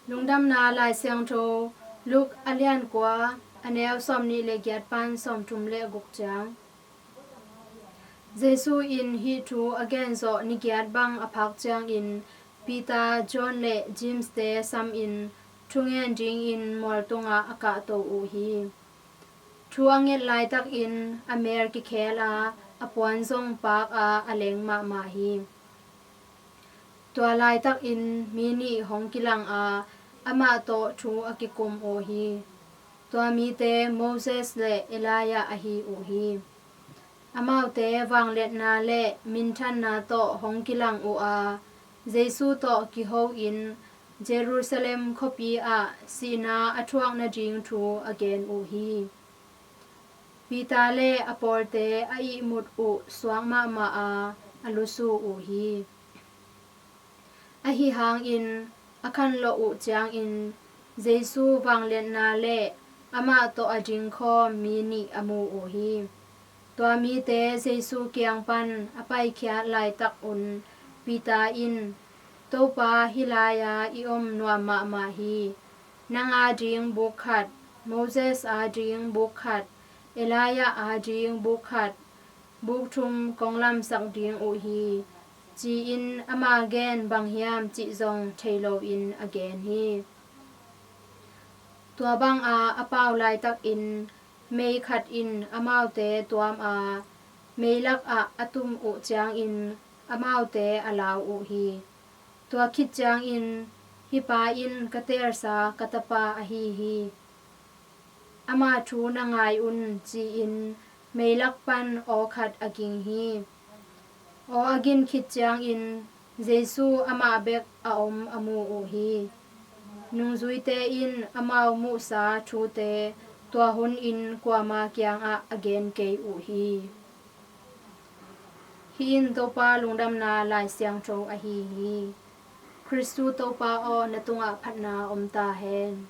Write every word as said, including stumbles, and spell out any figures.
Lungdamna Lai Siangtho, Luke a lian kua, a neu sawmnih le giat pan sawmthum le guk ciang. Jesu in hih thu a gen zawh ni giat bang a phak ciangin Peter, John le James te samin thungen dingin mual tungah a kahto uh hi. Thu a nget laitakin a mel kikhel a, a puan zong paak a, a leng mahmah hi. Tua laitakin mi nih hong kilang a, amah tawh thu a kikum uh hi. Tua mite Moses le Elijah ahi uh hi. Amaute vangliatna le minthanna tawh hong kilang uh a, Jesu tawh kiho in Jerusalem khuapi ah sihna a thuak nading thu a gen uh hi. Peter le a pawlte a ihmut uh suak mahmah a, a lusu uh hi. Ahi hangin a khanlawh uh ciangin Jesu vangliatna le amah tawh a dingkhawm mi nih a mu uh hi. Tua mite Jesu kiang pan a paikhiat laitakun Peter in, "Topa, hih lai-a i om nuam mahmah hi. Nang ading buk khat, Moses ading buk khat, Elijah ading buk khat, buk thum kong lamsak ding uh hi," ci-in ama gen bang hiam cih zong thei loin a gen hi. Tua banga a pau laitakin mei khat in amaute tuam a, meilak ah a tum uh ciangin amaute a lau uh hi. Tua khit ciangin, "Hih pa in ka teelsa ka tapa ahi hi. Ama thu na ngai un," ci-in meilak pan aw khat a ging hi. Aw a gin khit ciangin Jesu amah bek a om a mu uh hi. Nungzuite in amau muhsa thute tua hunin kuama kiangah a gen kei uh hi. Hih in Topa Lungdamna Lai Siangtho ahi hi. Khristu Topa aw, na tungah phatna om ta hen.